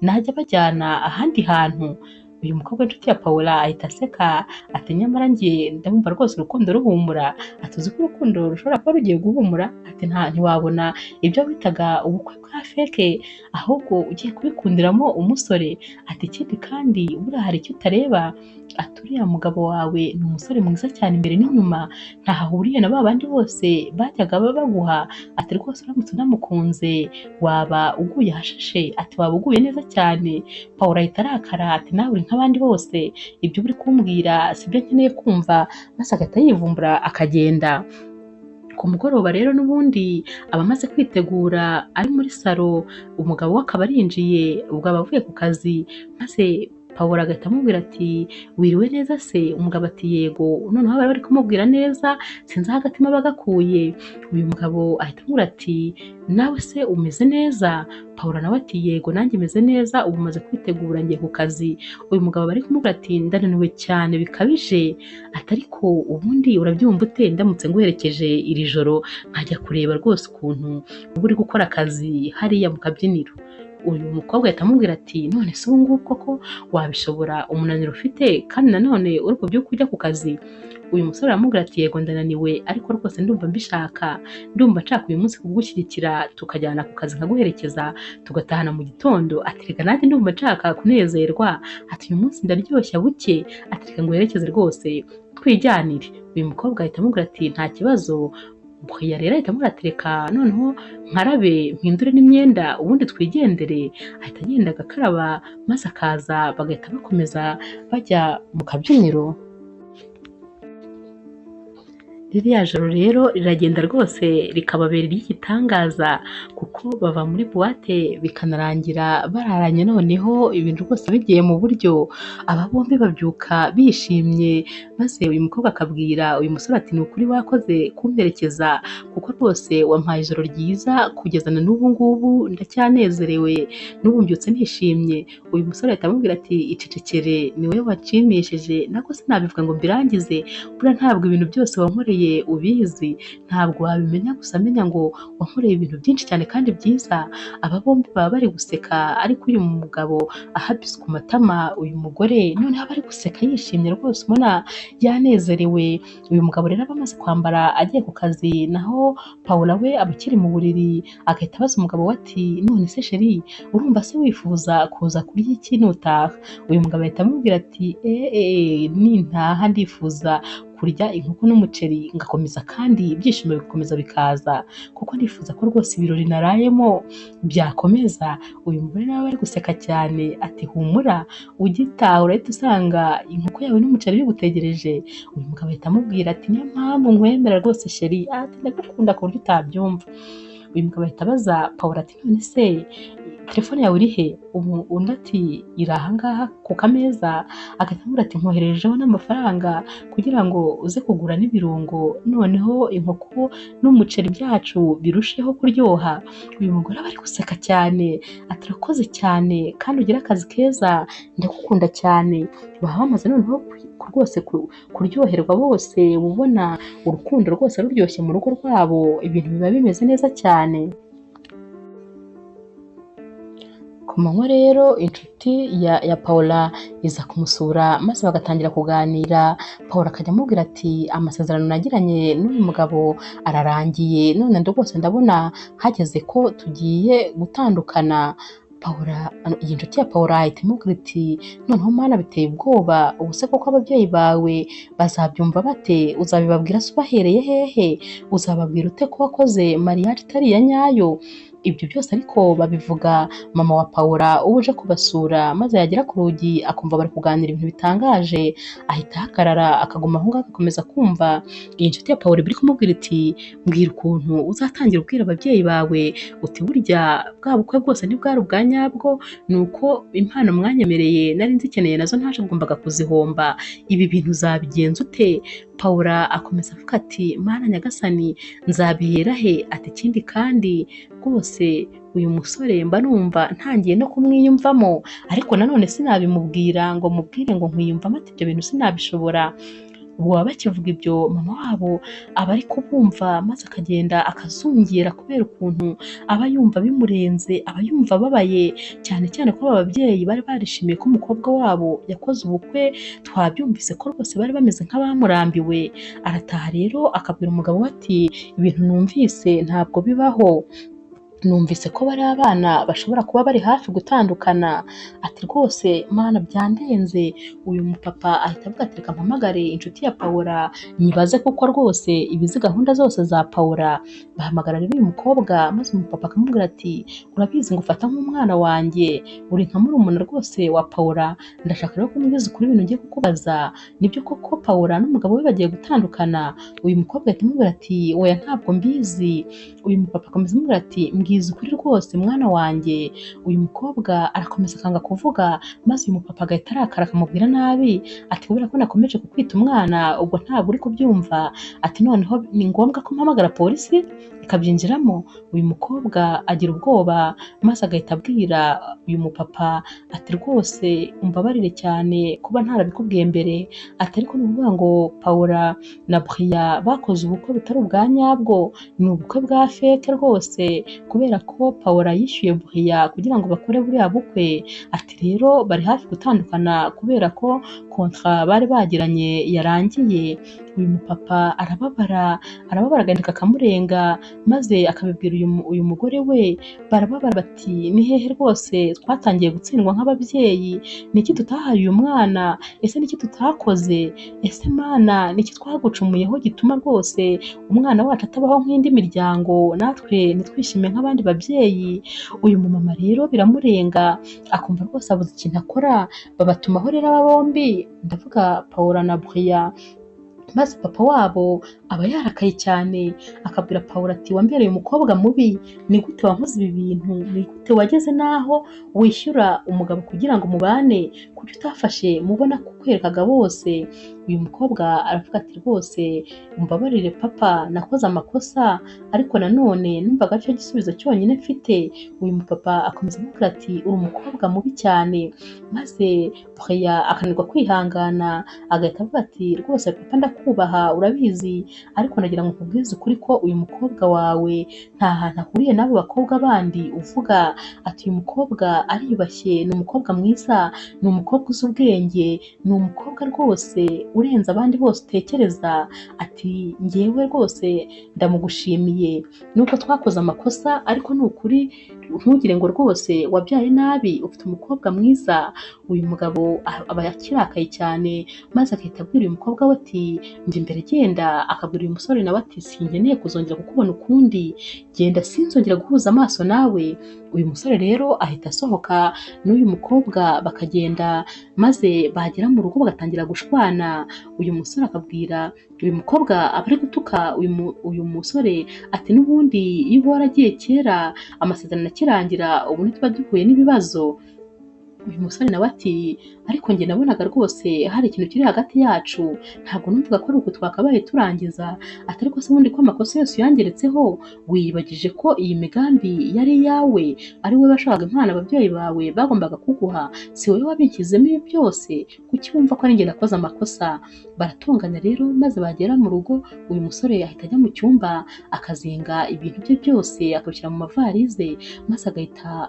najya bajyana ahandi hantu. Uyu mukobwa w'inshuti ya Paula ahita aseka ati nyamara njye ndumva rwose urukundo ruhumura, ati uzi ko urukundo rushobora kuba rugiye guhumura, ati ntiwabona ibyo witaga ubukwe bwa feke, ahubwo ugiye kubikundiramo umusore. Ati ikindi kandi buriya hari icyo utareba, ati uriya mugabo wawe ni umusore mwiza cyane imbere n'inyuma, ntaho ahuriye na ba bandi bose bajyaga baguha, ati rwose uramutse unamukunze waba uguye ahashashe, ati waba uguye neza cyane. Paula ahita arakara ati nawe uri nk'abandi bose, ibyo uri kumbwira sibyo nkeneye kumva, maze agahita yivumbura akagenda. Ku mugoroba rero n'ubundi aba amaze kwitegura ari muri salo, umugabo we akaba arinjiye, ubwo aba avuye ku kazi, maze Paula agahita amubwira ati wiriwe neza se? Umugabo ati yego. Noneho bari bari kumubwira neza, sinzi aho agatima bagakuye. Uyu mugabo ahita amubwira ati nawe se umeze neza? Paula nawe ati yego nanjye meze neza, ubu maze kwitegura ngiye ku kazi. Uyu mugabo bari kumubwira ati ndananiwe cyane bikabije, ati ariko ubundi urabyumva ute ndamutse nguherekeje iri joro nkajya kureba rwose ukuntu uba uri gukora akazi hariya mu kabyiniro? Uyu mukobwa ahita amubwira ati none se ubu ngubu koko wabishobora umunaniro ufite kandi nanone uri kubyuka ujya ku kazi? Uyu musore aramubwira ati yego ndananiwe, ariko rwose ndumva mbishaka, ndumva nshaka uyu munsi kugushyigikira tukajyana ku kazi nkaguherekeza tugatahana mu gitondo. Ati reka nanjye ndumva nshaka kunezerwa, ati uyu munsi ndaryoshya buke, ati reka nguherekeze rwose twijyanire. Uyu mukobwa ahita amubwira ati nta kibazo. Buhiya rero ahita amubwira ati reka noneho nkarabe mpindure n'imyenda ubundi twigendere. Ahita agenda agakaraba maze akaza, bagahita bakomeza bajya mu kabyiniro. Ririya joro rero riragenda rwose rikababera iry'igitangaza, kuko bava muri buwate bikanarangira bararanye, noneho ibintu rwose bigiye mu buryo. Aba bombi babyuka bishimye, maze uyu mukobwa akabwira uyu musore ati ni ukuri wakoze kumperekeza, kuko rwose wampaye ijoro ryiza kugeza na n'ubu ngubu ndacyanezerewe, n'ubu mbyutse nishimye. Uyu musore ahita amubwira ati icecekere ni wowe wanshimishije, nako sinabivuga ngo mbirangize, buriya ntabwo ibintu byose wankoreye ubizi, ntabwo wabimenya, gusa menya ngo wankoreye ibintu byinshi cyane kandi byiza. Aba bombi baba bari guseka, ariko uyu mugabo ahabise ku matama uyu mugore, noneho aba ari guseka yishimye rwose ubona yanezerewe. Uyu mugabo rero aba amaze kwambara agiye ku kazi, naho Paula we aba akiri mu buriri, agahita abaza umugabo we ati none se sheri urumva se wifuza kuza kurya iki nutaha? Uyu mugabo ahita amubwira ati nintaha ndifuza kurya inkoko n'umuceri, ngakomeza kandi ibyishimo bigakomeza bikaza, kuko nifuza ko rwose ibirori narayemo byakomeza. Uyu mugore nawe ari guseka cyane ati humura ugitaha urahita usanga inkoko yawe n'umuceri bigutegereje. Uyu mugabo ahita amubwira ati niyo mpamvu nkwemera rwose sheri, ati ndagukunda ku buryo utabyumva. Uyu mugabo ahita abaza Paula ati none se telefone yawe iri he? Undi ati iri aha ngaha ku kameza. Agahita amubwira ati nkohererejeho n'amafaranga kugira ngo uze kugura n'ibirungo, noneho inkoko n'umuceri byacu birusheho kuryoha. Uyu mugore aba ari guseka cyane ati urakoze cyane kandi ugire akazi keza, ndagukunda cyane. Baba bamaze noneho rwose kuryoherwa bose, ubona urukundo rwose ruryoshye mu rugo rwabo, ibintu biba bimeze neza cyane. Ku manywa rero inshuti ya Paula iza kumusura, maze bagatangira kuganira. Paula akajya amubwira ati amasezerano nagiranye n'uyu mugabo ararangiye, none rwose ndabona hageze ko tugiye gutandukana. Paula, iyi nshuti ya Paula ahita imubwira iti noneho mana biteye ubwoba, ubu se koko ababyeyi bawe bazabyumva bate? Uzabibabwira se ubahereye hehe? Uzababwira ute ko wakoze mariage itari iya nyayo? Ibyo byose ariko babivuga mama wa Paula uba uje kubasura, maze yagera ku rugi akumva bari kuganira ibintu bitangaje, ahita ahagarara akaguma aho ngaho agakomeza kumva. Iyi nshuti ya Paula iri kumubwira iti mbwira ukuntu uzatangira ubwira ababyeyi bawe uti burya bwa bukwe bwose ntibwari ubwa nyabwo, ni uko impano mwanyemereye nari nzikeneye nazo ntashagombaga kuzihomba, ibi bintu uzabigenza ute? Paula akomeza avuga ati mana nyagasani nzabihera he? Ati ikindi kandi rwose uyu musore mba numva ntangiye no kumwiyumvamo, ariko nanone sinabimubwira ngo mubwire ngo nkwiyumvamo, ati ibyo bintu sinabishobora. Ubwo baba bakivuga ibyo mama wabo aba ari kubumva, maze akagenda akazungera kubera ukuntu aba yumva bimurenze, aba yumva ababaye cyane cyane ko aba babyeyi bari barishimiye ko umukobwa wabo yakoze ubukwe, twabyumvise ko rwose bari bameze nk'abamurambiwe. Arataha rero akabwira umugabo we ati ibintu numvise ntabwo bibaho, numvise ko bari abana bashobora kuba bari hafi gutandukana, ati rwose mana byandenze. Uyu mupapa ahita avuga ati reka mpamagare inshuti ya Paula nyibaze kuko rwose ibizi gahunda zose za Paula. Bahamagara rero uyu mukobwa, maze umupapa akamubwira ati urabizi ngufata nk'umwana wanjye, uri nka murumuna rwose wa Paula, ndashaka rero ko umbwiza ukuri ibintu ngiye kukubaza, nibyo koko Paula n'umugabo we bagiye gutandukana? Uyu mukobwa ahita amubwira ati oya ntabwo mbizi. Uyu mupapa akomeza amubwira ati mbwiza ukuri rwose mwana wanjye. Uyu mukobwa arakomeza akanga kuvuga, maze uyu mupapa agahita arakara akamubwira nabi ati kubera ko nakomeje kukwita umwana ubwo ntabwo uri kubyumva, ati noneho ni ngombwa ko mpamagara polisi ikabyinjiramo. Uyu mukobwa agira ubwoba, maze agahita abwira uyu mupapa ati rwose umbabarire cyane kuba ntarabikubwiye mbere, ati ariko ni ukuvuga ngo Paula na Bria bakoze ubukwe butari ubwa nyabwo, ni ubukwe bwa feke rwose, kubera ko Paula yishyuye Bria kugira ngo bakore buriya bukwe, ati rero bari hafi gutandukana kubera ko kontra bari bagiranye yarangiye. Uyu mupapa arababara, arababara agahinda kakamurenga, maze akabibwira uyu mugore we, barababara bati ni hehe rwose twatangiye gutsindwa nk'ababyeyi, ni iki tutahaye uyu mwana? Ese ni iki tutakoze? Ese mana ni iki twagucumuyeho gituma rwose umwana wacu atabaho nk'indi miryango, natwe ntitwishime nk'abandi babyeyi? Uyu mumama rero biramurenga, akumva rwose abuze ikintu akora. Babatumaho rero aba bombi, ndavuga Paula na Bria, Maze papa wabo aba yarakaye cyane, akabwira Paula ati wambereye umukobwa mubi, ni gute wankoze ibi bintu, ni gute wageze n'aho wishyura umugabo kugira ngo mubane, kuki utafashe mubona kukwerekaga bose. Uyu mukobwa aravuga ati rwose umbabarire papa, nakoze amakosa, ariko nanone numvaga aricyo gisubizo cyonyine mfite. Uyu mupapa akomeza amubwira ati uri umukobwa mubi cyane. Maze Priya akananirwa kwihangana, agahita avuga ati rwose papa ndakubaha urabizi, ariko nagira ngo nkubwize ukuri ko uyu mukobwa wawe nta hantu ahuriye n'abo bakobwa bandi uvuga. Ati uyu mukobwa ariyubashye, ni umukobwa mwiza, ni umukobwa uzi ubwenge, ni umukobwa rwose urenze abandi bose utekereza. Ati njyewe rwose ndamugushimiye nubwo twakoze amakosa, ariko ni ukuri ntugire ngo rwose wabyaye nabi, ufite umukobwa mwiza. Uyu mugabo aba akirakaye cyane, maze agahita abwira uyu mukobwa we ati njya imbere genda. Akabwira uyu musore nawe ati sinkeneye kuzongera kukubona ukundi, genda sinzongera guhuza amaso nawe. Uyu musore rero ahita asohoka n'uyu mukobwa bakagenda, maze bagera mu rugo bagatangira gushwana. Uyu musore akabwira uyu mukobwa aba ari gutuka uyu musore ati n'ubundi iyo uba waragiye kera amasezerano akirangira ubu ntituba duhuye n'ibibazo. Uyu musore nawe ati ariko njye nabonaga rwose hari ikintu kiri hagati yacu, ntabwo numvaga ko ari uku twakabaye turangiza. Ati ariko se ubundi ko amakosa yose uyangeretseho, wiyibagije ko iyi migambi yari iyawe, ari wowe washakaga impano ababyeyi bawe bagombaga kuguha, si wowe wabishyizemo ibi byose, kuki wumva ko ari njye nakoze amakosa? Baratongana rero, maze bagera mu rugo uyu musore ahita ajya mu cyumba akazinga ibintu bye byose akabishyira mu mavarize, maze agahita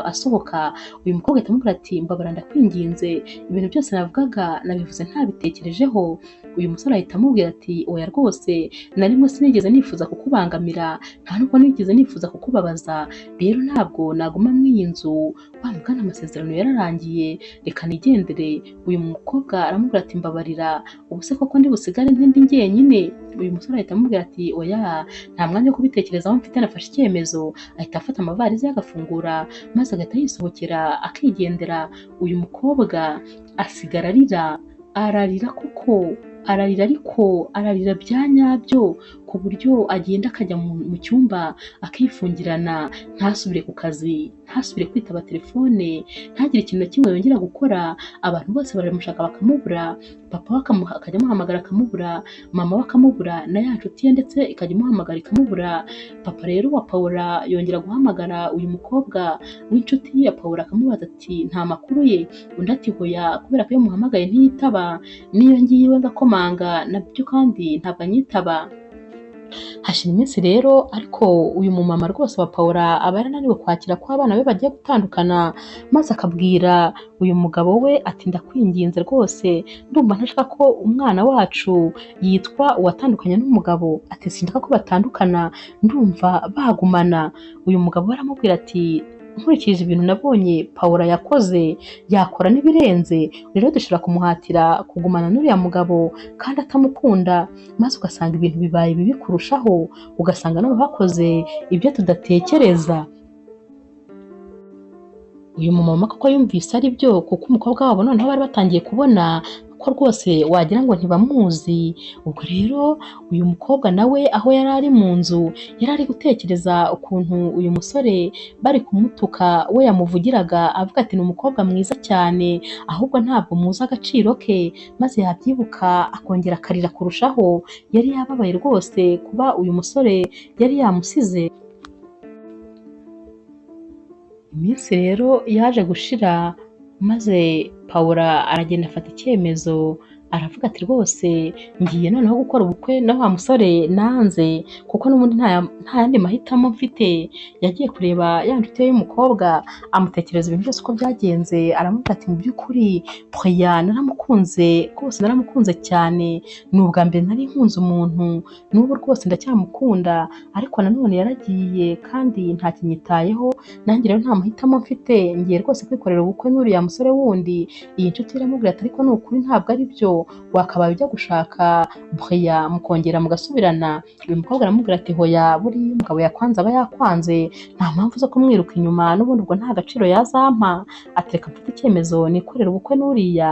asohoka. Uyu mukobwa ahita amubwira ati mbabara ndakwinginze, ibintu byose navugaga nabivuze ntabitekerejeho. Uyu musore ahita amubwira ati oya rwose na rimwe sinigeze nifuza kukubangamira, nta nubwo nigeze nifuza kukubabaza, rero ntabwo naguma muri iyi nzu, wa mugani amasezerano yararangiye, reka nigendere. Uyu mukobwa aramubwira ati mbabarira, ubu se koko ndi busigare ndi njyenyine? Uyu musore ahita amubwira ati oya nta mwanya wo kubitekerezaho mfite, nafashe icyemezo. Ahita afata amavarize ye agafungura, maze agahita yisohokera akigendera. Uyu mukobwa asigara arira, ararira kuko ararira, ariko ararira bya nyabyo, ku buryo agenda akajya mu cyumba akifungirana, ntasubire ku kazi, ntasubire kwitaba telefone, ntagire ikintu na kimwe yongera gukora. Abantu bose baramushaka bakamubura, papa we akajya amuhamagara akamubura, mama we akamubura, na ya nshuti ye ndetse ikajya imuhamagara ikamubura. Papa rero wa Paula yongera guhamagara uyu mukobwa w'inshuti ya Paula akamubaza ati nta makuru ye? Undi ati hoya, kubera ko iyo muhamagaye ntiyitaba, n'iyo ngiye iwe ngakomanga nabyo kandi ntabwo anyitaba. Hashira iminsi rero, ariko uyu mumama rwose wa Paula aba yarananiwe kwakira ko abana be bagiye gutandukana, maze akabwira uyu mugabo we ati ndakwinginze rwose, ndumva ntashaka ko umwana wacu yitwa uwatandukanye n'umugabo, ati sinshaka ko batandukana, ndumva bagumana. Uyu mugabo we aramubwira ati nkurikije ibintu nabonye Paula yakoze, yakora n'ibirenze, rero dushobora kumuhatira kugumana n'uriya mugabo kandi atamukunda, maze ugasanga ibintu bibaye bibi kurushaho, ugasanga noneho akoze ibyo tudatekereza. Uyu mumama koko yumvise ari byo, kuko umukobwa wabo noneho bari batangiye kubona ko rwose wagira ngo ntibamuzi. Ubwo rero uyu mukobwa nawe aho yari ari mu nzu, yari ari gutekereza ukuntu uyu musore bari kumutuka, we yamuvugiraga avuga ati ni umukobwa mwiza cyane, ahubwo ntabwo muzi agaciro ke. Maze yabyibuka akongera akarira kurushaho, yari yababaye rwose kuba uyu musore yari yamusize. Iminsi rero yaje gushira, maze Paula aragenda afata icyemezo, aravuga ati rwose ngiye noneho gukora ubukwe na wa musore nanze, kuko n'ubundi nta yandi mahitamo mfite. Yagiye kureba ya nshuti ye y'umukobwa, amutekereza ibintu byose uko byagenze, aramubwira ati mu by'ukuri Priya naramukunze rwose, naramukunze cyane, ni ubwa mbere nari nkunze umuntu, n'ubu rwose ndacyamukunda, ariko nanone yaragiye kandi ntakinyitayeho, nanjye rero nta mahitamo mfite, ngiye rwose kwikorera ubukwe n'uriya musore wundi. Iyi nshuti iramubwira ati ariko ni ukuri ntabwo ari byo, wakabaye ujya gushaka Priya mukongera mugasubirana. Uyu mukobwa aramubwira ati hoya, buriya umugabo yakwanze aba yakwanze, nta mpamvu zo kumwiruka inyuma, n'ubundi ubwo nta gaciro yazampa. Ati reka mfate icyemezo nikorere ubukwe n'uriya.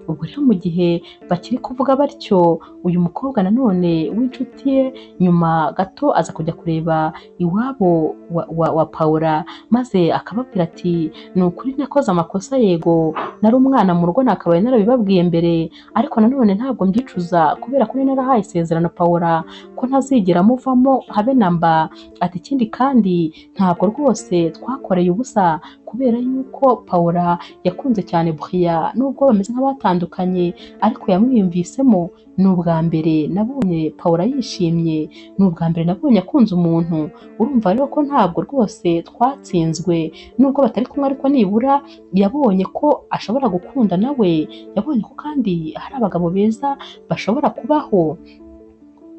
Ubwo rero mu gihe bakiri kuvuga batyo, uyu mukobwa nanone w'inshuti ye nyuma gato aza kujya kureba iwabo wa Paula, maze akababwira ati ni ukuri nakoze amakosa, yego nari umwana mu rugo nakabaye narabibabwiye mbere, ariko nanone ntabwo mbyicuza kubera ko narahaye isezerano Paula ko ntazigera amuvamo habe na mba. Ati ikindi kandi ntabwo rwose twakoreye ubusa kubera yuko Paula yakunze cyane Bria, nubwo bameze nk'abatandukanye ariko yamwiyumvisemo. Ni ubwa mbere nabonye Paula yishimye, ni ubwa mbere nabonye akunze umuntu. Urumva rero ko ntabwo rwose twatsinzwe, nubwo batari kumwe ariko nibura yabonye ko ashobora gukunda nawe, yabonye ko kandi hari abagabo beza bashobora kubaho.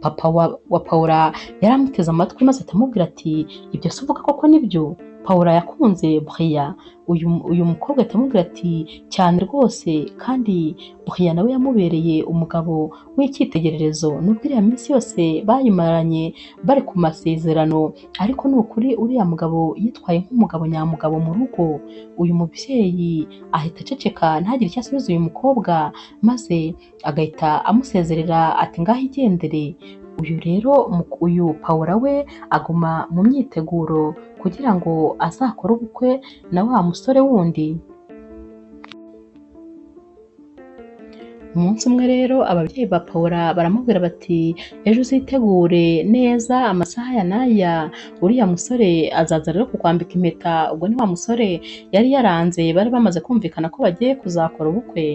Papa wa Paula yaramuteze amatwi maze atamubwira ati ibyo se uvuga koko nibyo? Paula yakunze Bria. Uyu mukobwa atamubwira ati cyane rwose, kandi Bria nawe yamubereye umugabo w'icyitegererezo, nubwo iriya minsi yose bayimaranye bari ku masezerano, ariko ni ukuri uriya mugabo yitwaye nk'umugabo nyamugabo mu rugo. Uyu mubyeyi ahita aceceka ntagire icyo asubiza uyu mukobwa, maze agahita amusezerera ati ngaho igendere. Uyu rero uyu Paula we aguma mu myiteguro kugira ngo azakore ubukwe na wa musore wundi. Umunsi umwe rero ababyeyi ba Paula baramubwira bati ejo uzitegure neza amasaha ya n'aya, uriya musore azaza rero kukwambika impeta. Ubwo ni wa musore yari yaranze, bari bamaze kumvikana ko bagiye kuzakora ubukwe.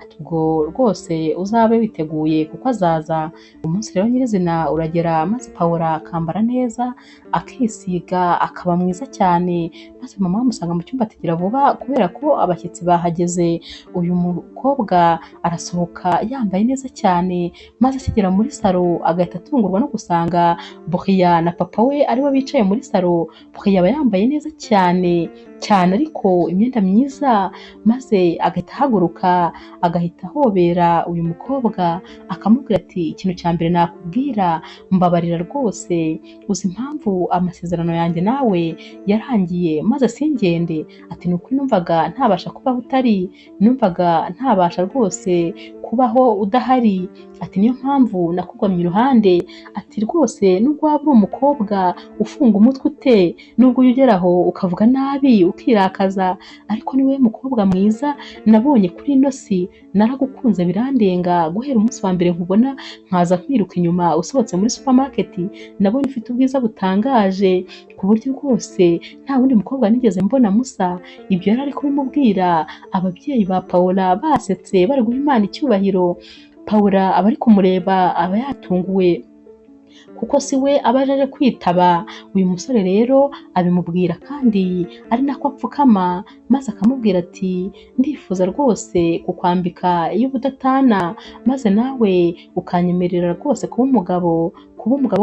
Ati ubwo rwose uzabe witeguye kuko azaza. Umunsi rero nyirizina uragera, maze Paula akambara neza, akisiga, akaba mwiza cyane, maze mama amusanga mu cyumba ati gira vuba kubera ko abashyitsi bahageze. Uyu mukobwa arasohoka yambaye neza cyane, maze akigera muri salo agahita atungurwa no gusanga Bria na papa we aribo bicaye muri salo. Bria aba yambaye neza cyane cyane ariko imyenda myiza, maze agahita ahaguruka agahita ahobera uyu mukobwa akamubwira ati ikintu cya mbere nakubwira, mbabarira rwose, uzi impamvu amasezerano yanjye nawe yarangiye maze singende? Ati ni ukuri numvaga ntabasha kubaho utari, numvaga ntabasha rwose kubaho udahari. Ati niyo mpamvu nakugwamye iruhande. Ati rwose nubwo waba uri umukobwa ufunga umutwe ute, nubwo ujya ugeraho ukavuga nabi ukirakaza, ariko ni wowe mukobwa mwiza nabonye kuri ino si, naragukunze birandenga guhera umunsi wa mbere nkubona nkaza nkwiruka inyuma usohotse muri supermarket, nabonye ufite ubwiza butangaje ku buryo rwose nta wundi mukobwa nigeze mbona musa. Ibyo yari ari kubimubwira, ababyeyi ba Paula basetse bari guha Imana icyubahiro. Paula aba ari kumureba aba yatunguwe kuko si we aba aje kwitaba. Uyu musore rero abimubwira kandi ari nako apfukama, maze akamubwira ati ndifuza rwose kukwambika iy'ubudatana, maze nawe ukanyemerera rwose kuba umugabo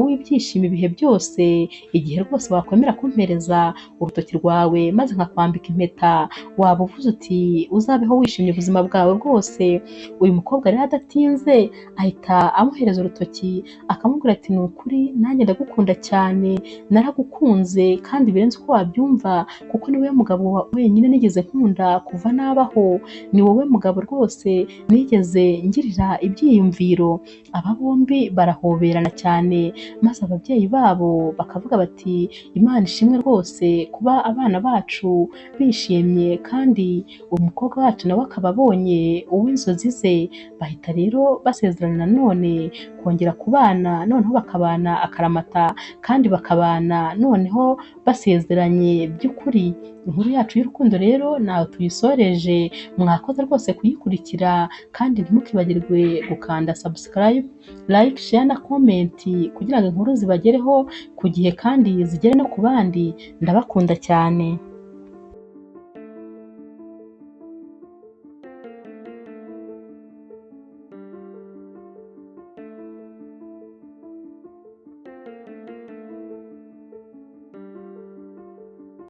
w'ibyishimo ibihe byose, igihe rwose wakwemera kumpereza urutoki rwawe maze nkakwambika impeta, waba uvuze uti uzabeho wishimye ubuzima bwawe bwose. Uyu mukobwa rero adatinze ahita amuhereza urutoki akamubwira ati ni ukuri nanjye ndagukunda cyane, naragukunze kandi birenze uko wabyumva, kuko ni wowe mugabo wenyine nigeze nkunda kuva nabaho, ni wowe mugabo rwose nigeze ngirira ibyiyumviro. Aba bombi barahoberana cyane, maze ababyeyi babo bakavuga bati Imana ishimwe rwose kuba abana bacu bishimye, kandi umukobwa wacu nawe akaba abonye uw'inzozi ze. Bahita rero basezerana nanone kongera kubana, noneho bakabana akaramata kandi bakabana noneho basezeranye by'ukuri. Inkuru yacu y'urukundo rero nawe tuyisoreje, mwakoze rwose kuyikurikira, kandi ntimukibagirwe gukanda subscribe, like, share na comment kugira ngo inkuru zibagereho ku gihe kandi zigere no ku bandi. Ndabakunda cyane.